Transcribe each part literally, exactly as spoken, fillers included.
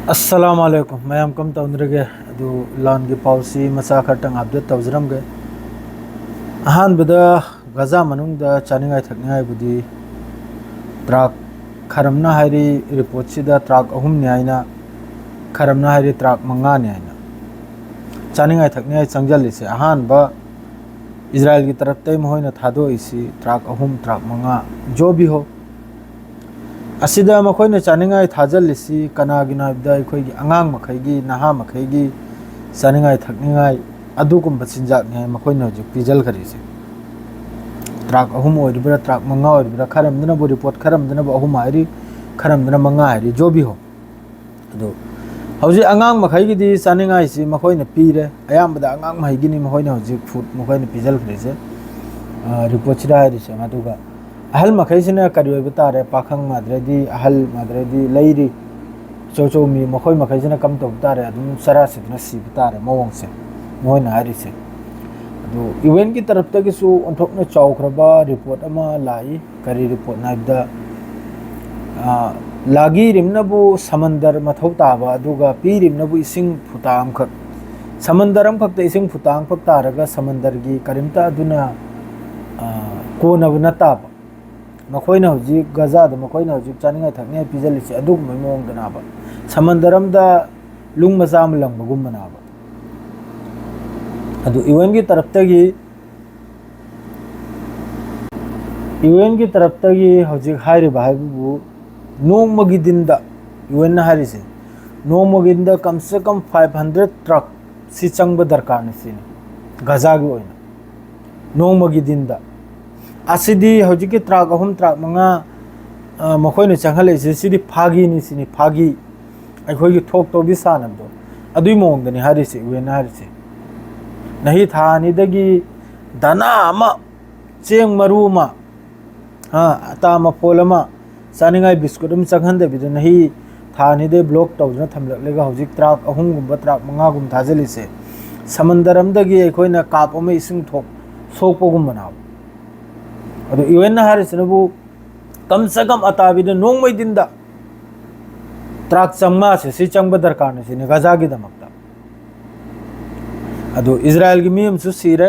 ꯑꯁꯂꯥꯃꯨ ꯑꯂꯥꯏꯀꯨꯝ꯫ ꯃꯌꯥꯝ ꯀꯝ ꯇꯧꯅꯔꯒꯦ? ꯑꯗꯨ ꯂꯥꯟꯒꯤ ꯄꯥꯎꯁꯤ ꯃꯆꯥ ꯈꯔꯇꯪ ꯑꯞꯗꯦꯠ ꯇꯧꯖꯔꯝꯒꯦ꯫ ꯑꯍꯥꯟꯕꯗ, ꯒꯖꯥ ꯃꯅꯨꯡꯗ ꯆꯥꯅꯤꯡꯉꯥꯏ ꯊꯛꯅꯤꯡꯉꯥꯏꯕꯨꯗꯤ ꯇ꯭ꯔꯥꯛ, ꯈꯔꯝꯅ ꯍꯥꯏꯔꯤ ꯔꯤꯄꯣꯔꯠꯁꯤꯗ ꯇ꯭ꯔꯥꯛ ꯑꯍꯨꯝꯅꯤ ꯍꯥꯏꯅ, ꯈꯔꯝꯅ ꯍꯥꯏꯔꯤ ꯇ꯭ꯔꯥꯛ ꯃꯉꯥꯅꯤ ꯍꯥꯏꯅ ꯆꯥꯅꯤꯡꯉꯥꯏ ꯊꯛꯅꯤꯡꯉꯥꯏ ꯆꯪꯁꯤꯜꯂꯤꯁꯦ꯫ ꯑꯍꯥꯟꯕ ꯏꯖꯔꯥꯏꯜꯒꯤ ꯇꯔꯞꯇꯩ ꯃꯈꯣꯏꯅ ꯊꯥꯗꯣꯛꯏꯁꯤ ꯇ꯭ꯔꯥꯛ ꯑꯍꯨꯝ, ꯇ꯭ꯔꯥꯛ ꯃꯉꯥ, ꯖꯣꯕꯤ ꯍꯣ꯫ ꯑꯁꯤꯗ ꯃꯈꯣꯏꯅ ꯆꯥꯅꯤꯡꯉꯥꯏ ꯊꯥꯖꯤꯜꯂꯤꯁꯤ ꯀꯅꯥꯒꯤꯅꯣ ꯍꯥꯏꯕꯗ, ꯑꯩꯈꯣꯏꯒꯤ ꯑꯉꯥꯡ ꯃꯈꯩꯒꯤ, ꯅꯍꯥ ꯃꯈꯩꯒꯤ ꯆꯥꯅꯤꯡꯉꯥꯏ ꯊꯛꯅꯤꯡꯉꯥꯏ ꯑꯗꯨꯒꯨꯝꯕ ꯆꯤꯟꯖꯥꯛꯅꯤ ꯍꯥꯏ ꯃꯈꯣꯏꯅ ꯍꯧꯖꯤꯛ ꯄꯤꯖꯜꯈꯔꯤꯁꯦ꯫ ꯇ꯭ꯔꯥꯛ ꯑꯍꯨꯝ ꯑꯣꯏꯔꯤꯕ꯭ꯔꯥ, ꯇ꯭ꯔꯥꯛ ꯃꯉꯥ ꯑꯣꯏꯔꯤꯕ꯭ꯔꯥ, ꯈꯔ ꯑꯃꯗꯅꯕꯨ, ꯔꯤꯄꯣꯔꯠ ꯈꯔ ꯑꯃꯗꯅꯕꯨ ꯑꯍꯨꯝ ꯍꯥꯏꯔꯤ, ꯈꯔ ꯑꯃꯗꯅ ꯃꯉꯥ ꯍꯥꯏꯔꯤ, ꯖꯣꯕꯤ ꯍꯣ꯫ ꯑꯗꯨ ꯍꯧꯖꯤꯛ ꯑꯉꯥꯡ ꯃꯈꯩꯒꯤꯗꯤ ꯆꯥꯅꯤꯡꯉꯥꯏꯁꯤ ꯃꯈꯣꯏꯅ ꯄꯤꯔꯦ꯫ ꯑꯌꯥꯝꯕꯗ ꯑꯉꯥꯡ ꯃꯈꯩꯒꯤꯅꯤ ꯃꯈꯣꯏꯅ ꯍꯧꯖꯤꯛ ꯐꯨꯗ ꯃꯈꯣꯏꯅ ꯄꯤꯖꯜꯈ꯭ꯔꯤꯁꯦ, ꯑ, ꯔꯤꯄꯣꯔꯠꯁꯤꯗ ꯍꯥꯏꯔꯤꯁꯦ꯫ ꯑꯗꯨꯒ ꯑꯍꯜ ꯃꯈꯩꯁꯤꯅ ꯀꯔꯤ ꯑꯣꯏꯕ ꯇꯥꯔꯦ? ꯄꯥꯈꯪ ꯃꯥꯗ꯭ꯔꯗꯤ, ꯑꯍꯜ ꯃꯥꯗ꯭ꯔꯗꯤ, ꯂꯩꯔꯤ, ꯑꯆꯧ ꯑꯆꯧ ꯃꯤ, ꯃꯈꯣꯏ ꯃꯈꯩꯁꯤꯅ ꯀꯝ ꯇꯧꯕ ꯇꯥꯔꯦ? ꯑꯗꯨꯝ ꯆꯔꯥ ꯁꯤꯗꯅ ꯁꯤꯕ ꯇꯥꯔꯦ ꯃꯑꯣꯡꯁꯦ ꯃꯣꯏꯅ ꯍꯥꯏꯔꯤꯁꯦ꯫ ꯑꯗꯨ ꯌꯨ ꯑꯦꯟꯒꯤ ꯇꯔꯞꯇꯒꯤꯁꯨ ꯑꯣꯟꯊꯣꯛꯅ ꯆꯥꯎꯈ꯭ꯔꯕ ꯔꯤꯄꯣꯔꯠ ꯑꯃ ꯂꯥꯛꯏ꯫ ꯀꯔꯤ ꯔꯤꯄꯣꯔꯠꯅꯣ ꯍꯥꯏꯕꯗ, ꯑ, ꯂꯥꯒꯤꯔꯤꯝꯅꯕꯨ ꯁꯃꯟꯗꯔ ꯃꯊꯧ ꯇꯥꯕ, ꯑꯗꯨꯒ ꯄꯤꯔꯤꯝꯅꯕꯨ ꯏꯁꯤꯡ ꯐꯨꯇꯥ ꯑꯃꯈꯛ, ꯁꯃꯟꯗꯔ ꯑꯃꯈꯛꯇ ꯏꯁꯤꯡ ꯐꯨꯇꯥ ꯑꯃꯈꯛ ꯇꯥꯔꯒ ꯁꯃꯟꯗꯔꯒꯤ ꯀꯔꯤꯝꯇ ꯑꯗꯨꯅ, ꯑ, ꯀꯣꯟꯅꯕ ꯅꯠꯇꯕ꯫ ꯃꯈꯣꯏꯅ ꯍꯧꯖꯤꯛ ꯒꯖꯥꯗ ꯃꯈꯣꯏꯅ ꯍꯧꯖꯤꯛ ꯆꯥꯅꯤꯡꯉꯥꯏ ꯊꯛꯅꯤꯡꯉꯥꯏ ꯄꯤꯖꯜꯂꯤꯁꯦ ꯑꯗꯨꯒꯨꯝꯕꯒꯤ ꯃꯑꯣꯡꯗꯅꯦꯕ꯫ ꯁꯃꯟꯗꯔ ꯑꯃꯗ ꯂꯨꯡ ꯃꯆꯥ ꯑꯃ ꯂꯪꯕꯒꯨꯝꯕꯅꯦꯕ꯫ ꯑꯗꯨ ꯌꯨ ꯑꯦꯟꯒꯤ ꯇꯔꯞꯇꯒꯤ, ꯌꯨ ꯑꯦꯟꯒꯤ ꯇꯔꯞꯇꯒꯤ ꯍꯧꯖꯤꯛ ꯍꯥꯏꯔꯤꯕ ꯍꯥꯏꯕꯕꯨ ꯅꯣꯡꯃꯒꯤ ꯗꯤꯟꯗ, ꯌꯨ ꯑꯦꯟꯅ ꯍꯥꯏꯔꯤꯁꯦ, ꯅꯣꯡꯃꯒꯤ ꯗꯤꯟꯗ ꯀꯝ ꯁꯦ ꯀꯝ ꯐꯥꯏꯚ ꯍꯟꯗ꯭ꯔꯦꯠ ꯇ꯭ꯔꯛ ꯁꯤ ꯆꯪꯕ ꯗꯔꯀꯥꯔꯅꯤ ꯁꯤꯅꯤ ꯒꯖꯥꯒꯤ ꯑꯣꯏꯅ꯫ ꯅꯣꯡꯃꯒꯤ ꯗꯤꯟꯗ꯫ ꯑꯁꯤꯗꯤ ꯍꯧꯖꯤꯛꯀꯤ ꯇ꯭ꯔꯥꯛ ꯑꯍꯨꯝ, ꯇ꯭ꯔꯥꯛ ꯃꯉꯥ, ꯑ, ꯃꯈꯣꯏꯅ ꯆꯪꯍꯜꯂꯛꯏꯁꯦ, ꯁꯤꯗꯤ ꯐꯥꯒꯤꯅꯤ ꯁꯤꯅꯤ, ꯐꯥꯒꯤ꯫ ꯑꯩꯈꯣꯏꯒꯤ ꯊꯣꯛ ꯇꯧꯕꯤ ꯁꯥꯟꯅꯕꯗꯣ, ꯑꯗꯨꯏ ꯃꯑꯣꯡꯗꯅꯤ ꯍꯥꯏꯔꯤꯁꯦ, ꯌꯨ ꯑꯦꯟꯅ ꯍꯥꯏꯔꯤꯁꯦ꯫ ꯅꯍꯤ ꯊꯥ ꯑꯅꯤꯗꯒꯤ ꯗꯅꯥ ꯑꯃ, ꯆꯦꯡ ꯃꯔꯨ ꯑꯃ, ꯑ, ꯑꯇꯥ ꯃꯐꯣꯜ ꯑꯃ, ꯆꯥꯅꯤꯡꯉꯥꯏ ꯕꯤꯁꯀꯨꯠ ꯑꯃ ꯆꯪꯍꯟꯗꯕꯤꯗ ꯅꯍꯤ ꯊꯥ ꯑꯅꯤꯗꯩ ꯕ꯭ꯂꯣꯛ ꯇꯧꯗꯨꯅ ꯊꯝꯂꯛꯂꯒ ꯍꯧꯖꯤꯛ ꯇ꯭ꯔꯥꯛ ꯑꯍꯨꯝꯒꯨꯝꯕ, ꯇ꯭ꯔꯥꯛ ꯃꯉꯥꯒꯨꯝꯕ ꯊꯥꯖꯤꯜꯂꯤꯁꯦ, ꯁꯃꯟꯗꯔ ꯑꯃꯗꯒꯤ ꯑꯩꯈꯣꯏꯅ ꯀꯥꯞ ꯑꯃ ꯏꯁꯤꯡ ꯊꯣꯛ-, ꯁꯣꯛꯄꯒꯨꯝꯕꯅꯦꯕ꯫ ꯑꯗꯣ ꯌꯨ ꯑꯦꯟꯅ ꯍꯥꯏꯔꯤꯁꯤꯅꯕꯨ ꯀꯝ ꯁꯦ ꯀꯝ ꯑꯇꯥꯕꯤꯗ ꯅꯣꯡꯃꯩ ꯗꯤꯟꯗ ꯇ꯭ꯔꯥꯛ ꯆꯥꯝꯃꯉꯥꯁꯦ ꯁꯤ ꯆꯪꯕ ꯗꯔꯀꯥꯔꯅꯤ ꯁꯤꯅꯤ ꯒꯖꯥꯒꯤꯗꯃꯛꯇ꯫ ꯑꯗꯨ ꯏꯖꯔꯥꯏꯜꯒꯤ ꯃꯤ ꯑꯃꯁꯨ ꯁꯤꯔꯦ꯫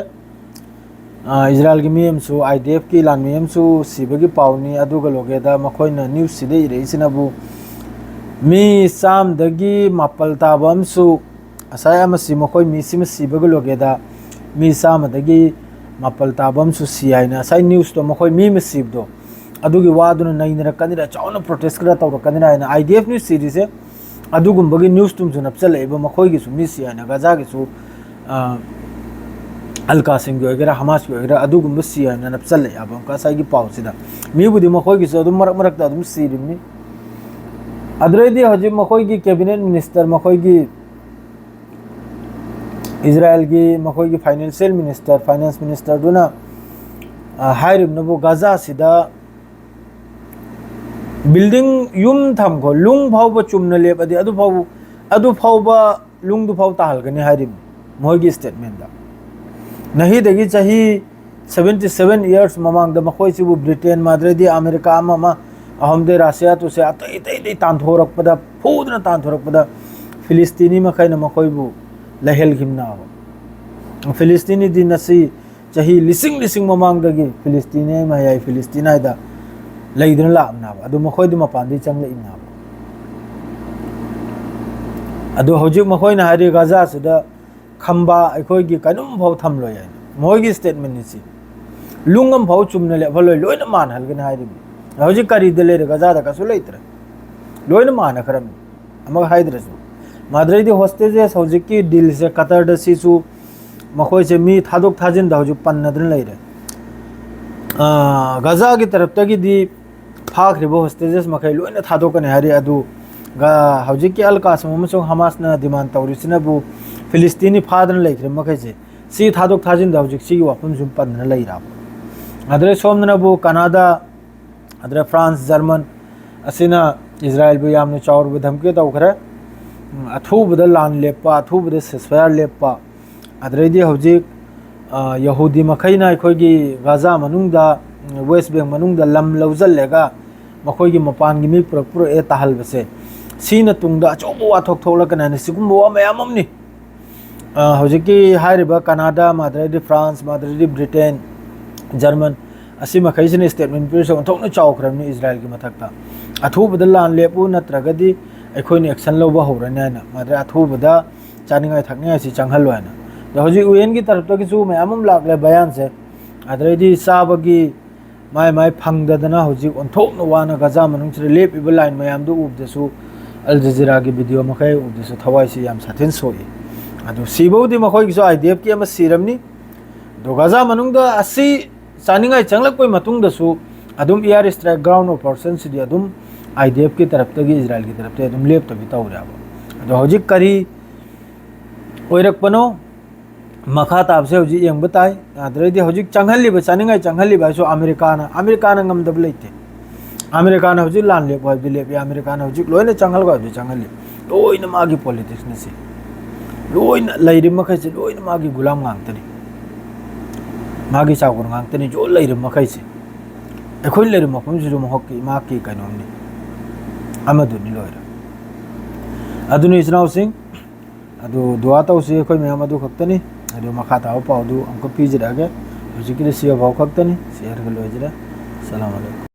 ꯑ, ꯏꯖꯔꯥꯏꯜꯒꯤ ꯃꯤ ꯑꯃꯁꯨ, IDFꯀꯤ ꯂꯥꯟꯃꯤ ꯑꯃꯁꯨ ꯁꯤꯕꯒꯤ ꯄꯥꯎꯅꯤ꯫ ꯑꯗꯨꯒ ꯂꯣꯒꯦꯗ ꯃꯈꯣꯏꯅ ꯅ꯭ꯌꯨꯁꯁꯤꯗ ꯏꯔꯛꯏꯁꯤꯅꯕꯨ ꯃꯤ ꯆꯥꯝꯗꯒꯤ ꯃꯥꯄꯜ ꯇꯥꯕ ꯑꯃꯁꯨ, ꯉꯁꯥꯏ ꯑꯃꯁꯤ ꯃꯈꯣꯏ ꯃꯤ ꯁꯤꯃ ꯁꯤꯕꯒ ꯂꯣꯒꯦꯗ ꯃꯤ ꯆꯥꯝꯃꯗꯒꯤ ꯃꯥꯄꯜ ꯇꯥꯕ ꯑꯃꯁꯨ ꯁꯤ ꯍꯥꯏꯅ ꯉꯁꯥꯏ ꯅ꯭ꯌꯨꯁꯇꯣ ꯃꯈꯣꯏ ꯃꯤ ꯑꯃ ꯁꯤꯕꯗꯣ ꯑꯗꯨꯒꯤ ꯋꯥꯗꯨꯅ ꯅꯩꯅꯔꯛꯀꯅꯤꯔ, ꯆꯥꯎꯅ ꯄ꯭ꯔꯣꯇꯦꯁ ꯈꯔ ꯇꯧꯔꯛꯀꯅꯤꯔ ꯍꯥꯏꯅ IDF ꯅ꯭ꯌꯨꯁ ꯁꯤꯔꯤꯁꯦ ꯑꯗꯨꯒꯨꯝꯕꯒꯤ ꯅ꯭ꯌꯨꯁꯇꯨꯝꯁꯨ ꯅꯞꯆꯜꯂꯛꯏꯕ ꯃꯈꯣꯏꯒꯤꯁꯨ ꯃꯤ ꯁꯤ ꯍꯥꯏꯅ ꯒꯖꯥꯒꯤꯁꯨ, ꯑ, ꯑꯜ ꯀꯥꯁꯤꯝꯒꯤ ꯑꯣꯏꯒꯦꯔꯥ ꯍꯃꯥꯁꯀꯤ ꯑꯣꯏꯒꯦꯔꯥ ꯑꯗꯨꯒꯨꯝꯕ ꯁꯤ ꯍꯥꯏꯅ ꯅꯞꯆꯜꯂꯛꯑꯦꯕ ꯉꯁꯥꯏꯒꯤ ꯄꯥꯎꯁꯤꯗ꯫ ꯃꯤꯕꯨꯗꯤ ꯃꯈꯣꯏꯒꯤꯁꯨ ꯑꯗꯨꯝ ꯃꯔꯛ ꯃꯔꯛꯇ ꯑꯗꯨꯝ ꯁꯤꯔꯤꯕꯅꯤ꯫ ꯑꯗꯨꯗꯩꯗꯤ ꯍꯧꯖꯤꯛ ꯃꯈꯣꯏꯒꯤ ꯀꯦꯕꯤꯅꯦꯠ ꯃꯤꯅꯤꯁꯇꯔ, ꯃꯈꯣꯏꯒꯤ ꯏꯖꯔꯥꯏꯜꯒꯤ ꯃꯈꯣꯏꯒꯤ ꯐꯥꯏꯅꯥꯟꯁꯤꯌꯦꯜ ꯃꯤꯅꯤꯁꯇꯔ, ꯐꯥꯏꯅꯥꯟꯁ ꯃꯤꯅꯤꯁꯇꯔꯗꯨꯅ, ꯑ, ꯍꯥꯏꯔꯤꯕꯅꯕꯨ ꯒꯖꯥꯁꯤꯗ ꯕꯤꯜꯗꯤꯡ, ꯌꯨꯝ ꯊꯝꯈꯣ, ꯂꯨꯡ ꯐꯥꯎꯕ ꯆꯨꯝꯅ ꯂꯦꯞꯄꯗꯤ ꯑꯗꯨ ꯐꯥꯎ-, ꯑꯗꯨ ꯐꯥꯎꯕ ꯂꯨꯡꯗꯨ ꯐꯥꯎ ꯇꯥꯍꯜꯒꯅꯤ ꯍꯥꯏꯔꯤꯕꯅꯤ ꯃꯣꯏꯒꯤ ꯁ꯭ꯇꯦꯠꯃꯦꯟꯗ꯫ ꯅꯍꯤꯗꯒꯤ ꯆꯍꯤ seventy seven years ꯃꯃꯥꯡꯗ ꯃꯈꯣꯏꯁꯤꯕꯨ ꯕ꯭ꯔꯤꯇꯦꯟ, ꯃꯥꯗ꯭ꯔꯦꯗꯤ ꯑꯃꯦꯔꯤꯀꯥ ꯑꯃ ꯑꯃ ꯑꯍꯨꯝꯗꯩ ꯔꯁꯤꯌꯥ ꯇꯨꯁꯦ ꯑꯇꯩ ꯑꯇꯩ ꯑꯇꯩ ꯇꯥꯟꯊꯣꯔꯛꯄꯗ, ꯐꯨꯗꯅ ꯇꯥꯟꯊꯣꯔꯛꯄꯗ ꯐꯤꯂꯤꯁꯇꯤꯅꯤ ꯃꯈꯩꯅ ꯃꯈꯣꯏꯕꯨ ꯂꯩꯍꯜꯈꯤꯕꯅꯦꯕ꯫ ꯐꯤꯂꯤꯁꯇꯤꯅꯤꯗꯤ ꯉꯁꯤ ꯆꯍꯤ ꯂꯤꯁꯤꯡ ꯂꯤꯁꯤꯡ ꯃꯃꯥꯡꯗꯒꯤ ꯐꯤꯂꯤꯁꯇꯤꯅꯤ ꯃꯌꯥꯏ ꯐꯤꯂꯤꯁꯇꯤꯅꯥꯏꯗ ꯂꯩꯗꯨꯅ ꯂꯥꯛꯑꯕꯅꯦꯕ꯫ ꯑꯗꯨ ꯃꯈꯣꯏꯗꯤ ꯃꯄꯥꯟꯗꯒꯤ ꯆꯪꯂꯛꯏꯕꯅꯦꯕ꯫ ꯑꯗꯨ ꯍꯧꯖꯤꯛ ꯃꯈꯣꯏꯅ ꯍꯥꯏꯔꯤ ꯒꯖꯥꯁꯤꯗ ꯈꯝꯕꯥ ꯑꯩꯈꯣꯏꯒꯤ ꯀꯩꯅꯣꯝ ꯐꯥꯎ ꯊꯝꯂꯣꯏ ꯍꯥꯏꯅ ꯃꯣꯏꯒꯤ ꯁ꯭ꯇꯦꯠꯃꯦꯟꯅꯤ ꯁꯤ꯫ ꯂꯨꯡ ꯑꯃ ꯐꯥꯎ ꯆꯨꯝꯅ ꯂꯦꯞꯍꯜꯂꯣꯏ, ꯂꯣꯏꯅ ꯃꯥꯟꯅꯍꯜꯒꯅꯤ ꯍꯥꯏꯔꯤꯕꯅꯤ꯫ ꯍꯧꯖꯤꯛ ꯀꯔꯤꯗ ꯂꯩꯔꯦ? ꯒꯖꯥꯗ ꯀꯩꯁꯨ ꯂꯩꯇ꯭ꯔꯦ, ꯂꯣꯏꯅ ꯃꯥꯟꯅꯈ꯭ꯔꯕꯅꯤ꯫ ꯑꯃꯒ ꯍꯥꯏꯗ꯭ꯔꯁꯨ ꯃꯥꯗ꯭ꯔꯩꯗꯤ ꯍꯣꯁꯇꯦꯖꯦꯁ ꯍꯧꯖꯤꯛꯀꯤ ꯗꯤꯜꯁꯦ ꯀꯇꯔꯗ ꯁꯤꯁꯨ ꯃꯈꯣꯏꯁꯦ ꯃꯤ ꯊꯥꯗꯣꯛ ꯊꯥꯖꯤꯟꯗ ꯍꯧꯖꯤꯛ ꯄꯟꯅꯗꯨꯅ ꯂꯩꯔꯦ꯫ ꯑꯥ, ꯒꯖꯥꯒꯤ ꯇꯔꯞꯇꯒꯤꯗꯤ ꯐꯥꯈ꯭ꯔꯤꯕ ꯍꯣꯁꯇꯦꯖꯦꯁ ꯃꯈꯩ ꯂꯣꯏꯅ ꯊꯥꯗꯣꯛꯀꯅꯤ ꯍꯥꯏꯔꯤ꯫ ꯑꯗꯨ ꯒ-, ꯍꯧꯖꯤꯛꯀꯤ ꯑꯜ ꯀꯥꯁꯝ ꯑꯃꯁꯨꯡ ꯍꯃꯥꯁꯅ ꯗꯤꯃꯥꯟ ꯇꯧꯔꯤꯁꯤꯅꯕꯨ ꯐꯤꯂꯤꯁꯇꯤꯅꯤ ꯐꯥꯗꯅ ꯂꯩꯈ꯭ꯔꯤꯕ ꯃꯈꯩꯁꯦ ꯁꯤ ꯊꯥꯗꯣꯛ ꯊꯥꯖꯤꯟꯗ ꯍꯧꯖꯤꯛ ꯁꯤꯒꯤ ꯋꯥꯐꯝꯁꯨ ꯄꯟꯗꯅ ꯂꯩꯔꯕ꯫ ꯑꯗꯨꯗꯩ ꯁꯣꯝꯗꯅꯕꯨ ꯀꯅꯥꯗꯥ, ꯑꯗꯨꯗ ꯐ꯭ꯔꯥꯟꯁ, ꯖꯔꯃꯟ ꯑꯁꯤꯅ ꯏꯖꯔꯥꯏꯜꯕꯨ ꯌꯥꯝꯅ ꯆꯥꯎꯔꯕ ꯙꯝꯀꯤ ꯇꯧꯈ꯭ꯔꯦ꯫ ꯎꯝ, ꯑꯊꯨꯕꯗ ꯂꯥꯟ ꯂꯦꯞꯄ, ꯑꯊꯨꯕꯗ ceasefire ꯂꯦꯞꯄ, ꯑꯗꯨꯗꯩꯗꯤ ꯍꯧꯖꯤꯛ, ꯑ, ꯌꯍꯨꯗꯤ ꯃꯈꯩꯅ ꯑꯩꯈꯣꯏꯒꯤ ꯒꯥꯖꯥ ꯃꯅꯨꯡꯗ, ꯎꯝ, ꯋꯦꯁ ꯕꯦꯡ ꯃꯅꯨꯡꯗ ꯂꯝ ꯂꯧꯁꯤꯜꯂꯒ ꯃꯈꯣꯏꯒꯤ ꯃꯄꯥꯟꯒꯤ ꯃꯤ ꯄꯨꯔꯛ ꯄꯨꯔꯛꯑꯦ ꯇꯥꯍꯜꯕꯁꯦ, ꯁꯤꯅ ꯇꯨꯡꯗ ꯑꯆꯧꯕ ꯋꯥꯊꯣꯛ ꯊꯣꯛꯂꯛꯀꯅꯤ ꯍꯥꯏꯅ ꯁꯤꯒꯨꯝꯕ ꯋꯥ ꯃꯌꯥꯝ ꯑꯃꯅꯤ꯫ ꯑ, ꯍꯧꯖꯤꯛꯀꯤ ꯍꯥꯏꯔꯤꯕ ꯀꯅꯥꯗꯥ, ꯃꯥꯗ꯭ꯔꯗꯤ ꯐ꯭ꯔꯥꯟꯁ, ꯃꯥꯗ꯭ꯔꯗꯤ ꯕ꯭ꯔꯤꯇꯦꯟ, ꯖꯔꯃꯟ, ꯑꯁꯤ ꯃꯈꯩꯁꯤꯅ ꯁ꯭ꯇꯦꯠꯃꯦꯟ ꯄꯤꯔꯁꯨ ꯑꯣꯟꯊꯣꯛꯅ ꯆꯥꯎꯈ꯭ꯔꯕꯅꯤ ꯏꯖꯔꯥꯏꯜꯒꯤ ꯃꯊꯛꯇ꯫ ꯑꯊꯨꯕꯗ ꯂꯥꯟ ꯂꯦꯞꯄꯨ, ꯅꯠꯇ꯭ꯔꯒꯗꯤ ꯑꯩꯈꯣꯏꯅ ꯑꯦꯛꯁꯟ ꯂꯧꯕ ꯍꯧꯔꯅꯤ ꯍꯥꯏꯅ, ꯃꯥꯗ꯭ꯔꯗꯤ ꯑꯊꯨꯕꯗ ꯆꯥꯅꯤꯡꯉꯥꯏ ꯊꯛꯅꯤꯡꯉꯥꯏꯁꯤ ꯆꯪꯍꯜꯂꯣ ꯍꯥꯏꯅ꯫ ꯑꯗꯣ ꯍꯧꯖꯤꯛ ꯌꯨ ꯑꯦꯟꯒꯤ ꯇꯔꯞꯇꯒꯤꯁꯨ ꯃꯌꯥꯝ ꯑꯃ ꯂꯥꯛꯂꯦ ꯕꯌꯥꯟꯁꯦ꯫ ꯑꯗꯩꯗꯤ ꯆꯥꯕꯒꯤ ꯃꯥꯏ ꯃꯥꯏ ꯐꯪꯗꯗꯅ ꯍꯧꯖꯤꯛ ꯑꯣꯟꯊꯣꯛꯅ ꯋꯥꯅ ꯒꯖꯥ ꯃꯅꯨꯡꯁꯤꯗ ꯂꯦꯞꯄꯤꯕ ꯂꯥꯏꯟ ꯃꯌꯥꯝꯗꯨ ꯎꯕꯗꯁꯨ, ꯑꯜ ꯖꯖꯤꯔꯥꯒꯤ ꯚꯤꯗꯤꯑꯣ ꯃꯈꯩ ꯎꯕꯗꯁꯨ ꯊꯋꯥꯏꯁꯤ ꯌꯥꯝ ꯁꯥꯊꯤꯅ ꯁꯣꯛꯏ꯫ ꯑꯗꯨ ꯁꯤꯕꯕꯨꯗꯤ ꯃꯈꯣꯏꯒꯤꯁꯨ ꯑꯥꯏ ꯗꯤ ꯑꯦꯐꯀꯤ ꯑꯃ ꯁꯤꯔꯝꯅꯤ꯫ ꯑꯗꯣ ꯒꯖꯥ ꯃꯅꯨꯡꯗ ꯑꯁꯤ ꯆꯥꯅꯤꯡꯉꯥꯏ ꯆꯪꯂꯛꯄꯩ ꯃꯇꯨꯡꯗꯁꯨ ꯑꯗꯨꯝ ꯏꯌꯥꯔ ꯁ꯭ꯇ꯭ꯔꯥꯏꯛ, ꯒ꯭ꯔꯥꯎꯟ ꯑꯣꯄꯔꯦꯁꯟꯁꯤꯗꯤ ꯑꯗꯨꯝ ꯑꯥꯏ ꯗꯤ ꯑꯦꯐꯀꯤ ꯇꯔꯞꯇꯒꯤ, ꯏꯖꯔꯥꯏꯜꯒꯤ ꯇꯔꯞꯇꯒꯤ ꯑꯗꯨꯝ ꯂꯦꯞꯇꯕꯤ ꯇꯧꯔꯦꯕ꯫ ꯑꯗꯣ ꯍꯧꯖꯤꯛ ꯀꯔꯤ ꯑꯣꯏꯔꯛꯄꯅꯣ? ꯃꯈꯥ ꯇꯥꯕꯁꯦ ꯍꯧꯖꯤꯛ ꯌꯦꯡꯕ ꯇꯥꯏ꯫ ꯑꯗꯨꯗꯩꯗꯤ ꯍꯧꯖꯤꯛ ꯆꯪꯍꯜꯂꯤꯕ, ꯆꯥꯅꯤꯡꯉꯥꯏ ꯆꯪꯍꯜꯂꯤꯕ ꯍꯥꯏꯁꯨ ꯑꯃꯦꯔꯤꯀꯥꯅ, ꯑꯃꯦꯔꯤꯀꯥꯅ ꯉꯝꯗꯕ ꯂꯩꯇꯦ꯫ ꯑꯃꯦꯔꯤꯀꯥꯅ ꯍꯧꯖꯤꯛ ꯂꯥꯟ ꯂꯦꯞꯄꯨ ꯍꯥꯏꯕꯗꯤ ꯂꯦꯞꯄꯤ, ꯑꯃꯦꯔꯤꯀꯥꯅ ꯍꯧꯖꯤꯛ ꯂꯣꯏꯅ ꯆꯪꯍꯜꯂꯨ ꯍꯥꯏꯕꯗꯤ ꯆꯪꯍꯜꯂꯤ꯫ ꯂꯣꯏꯅ ꯃꯥꯒꯤ ꯄꯣꯂꯤꯇꯤꯛꯁꯅ ꯁꯤ꯫ ꯂꯣꯏꯅ ꯂꯩꯔꯤꯕ ꯃꯈꯩꯁꯦ ꯂꯣꯏꯅ ꯃꯥꯒꯤ ꯒꯨꯂꯥꯝ ꯉꯥꯛꯇꯅꯤ, ꯃꯥꯒꯤ ꯆꯥꯎꯈꯨꯔ ꯉꯥꯛꯇꯅꯤ꯫ ꯂꯣꯏ ꯂꯩꯔꯤꯕ ꯃꯈꯩꯁꯦ ꯑꯩꯈꯣꯏ ꯂꯩꯔꯤꯕ ꯃꯐꯝꯁꯤꯁꯨ ꯃꯍꯥꯛꯀꯤ, ꯃꯍꯥꯛꯀꯤ ꯀꯩꯅꯣꯝꯅꯤ, ꯑꯃꯗꯨꯅꯤ, ꯂꯣꯏꯔꯦ꯫ ꯑꯗꯨꯅ ꯏꯆꯤꯟ ꯏꯅꯥꯎꯁꯤꯡ, ꯑꯗꯨ ꯗꯨꯋꯥ ꯇꯧꯁꯤ ꯑꯩꯈꯣꯏ ꯃꯌꯥꯝ꯫ ꯑꯗꯨ ꯈꯛꯇꯅꯤ꯫ ꯑꯗꯨ ꯃꯈꯥ ꯇꯥꯕ ꯄꯥꯎꯗꯨ ꯑꯃꯨꯛꯀ ꯄꯤꯖꯔꯛꯑꯒꯦ꯫ ꯍꯧꯖꯤꯛꯀꯤꯗꯤ ꯁꯤ ꯐꯥꯎ ꯈꯛꯇꯅꯤ꯫ ꯁꯤ ꯍꯥꯏꯔꯒ ꯂꯣꯏꯖꯔꯦ꯫ ꯑꯁꯂꯥꯃꯨ ꯑꯂꯩꯀꯨꯝ꯫